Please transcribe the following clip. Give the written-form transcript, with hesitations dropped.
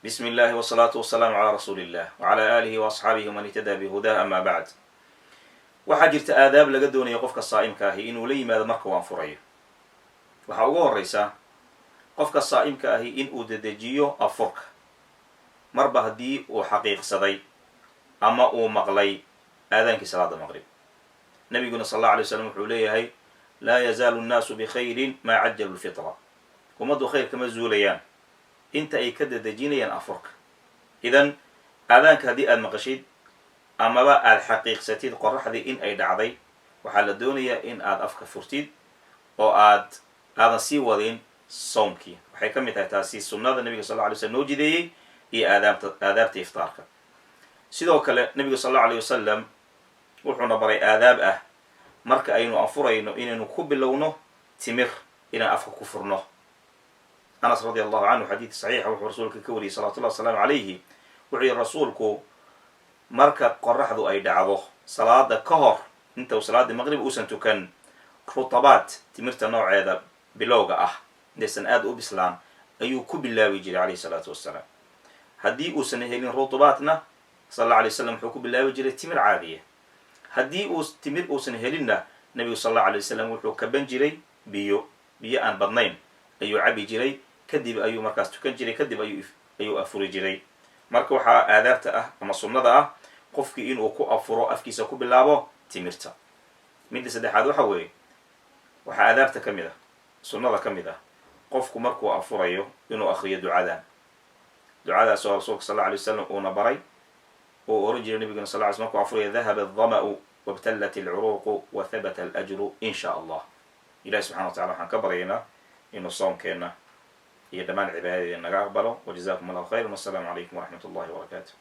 Bismi illahi wasalaatu wasalaamu calaa rasuuli illah wacalaa aalihi wa asxaabihi waman ihtadaa bihudah, amaa bacd. Waxaa jirta aadaab laga doonaya qofka saa'imka ahi inuu la yimaado marka uu anfurayo. Waxaa ugu horreysa qofka saa'imka ahi in uu dedejiyo afurka marba haddii uu xaqiiqsaday ama uu maqlay aadaankii salaada maqrib. Nabiguna sal alla alay slam wuxuu leeyahay: "Laa yazaalu nnaasu bikhayrin maa cajalu lfitra." Ummaddu khayr kama zuulayaan inta ay ka dedejinayaan afurka. Idan aadaanka haddii aada maqashid amaba aada xaqiiqsatid qoraxdii in ay dhacday, waxaa la doonayaa in aad afka furtid oo aadan sii wadin sawmkii. Waxay ka mid tahay taasi sunnada nabiga sal alla alay slam noo jideeyey iyo aadaabta iftaarka. Sidoo kale nabiga sal allahu alay wasalam wuxuuna baray aadaab ah marka aynu afurayno inaynu ku bilowno timir, inaan afka ku furno. Anas radi allahu canhu, xadiid saxiixa wuxuu rasuulka ka wariyey salawatullahi wasalaamu calayhi, wuxuu yihi rasuulku: marka qoraxdu ay dhacdo, salaada ka hor, inta uu salaada maqrib uusan tukan, rutabaat, timirta nooceeda bilowga ah intaysan aada u bislaan, ayuu ku bilaabi jiray calayhi salaatu wassalaam. Haddii uusan helin rutubaatna, sal alla alay slam wuxuu ku bilaabi jiray timir caadiya. Haddii uu timir uusan helinna, nabigu sal allahu alay wasalam wuxuu kaban jiray biyo, biyo aan badnayn ayuu cabi jiray, kadib ayuu markaas tukan jiray, kadib ayuu afuri jiray. Marka waxaa aadaabta ah ama sunnada ah qofkii inuu ku afuro, afkiisa ku bilaabo timirta. Midda saddexaad waxa weeye, waxaa aadaabta ka mid ah, sunnada ka mid ah, qofku markuu afurayo inuu akriyo ducadan, ducadaas oo rasuulka sal alla alay wasalam uuna baray, uu oran jiray nabiguna sal ly sl markuu afurayo: "Dahaba aldama'u wabtallat alcuruuqu wa habata alajru in sha Allah." Ilahi subxana wa tacala waxaan ka baryaynaa inuu soomkeenna iyo dhammaan cibaadadeena naga aqbalo. Wajazakum allahu khayran, wassalaamu calaykum waraxmat ullahi wabarakaatu.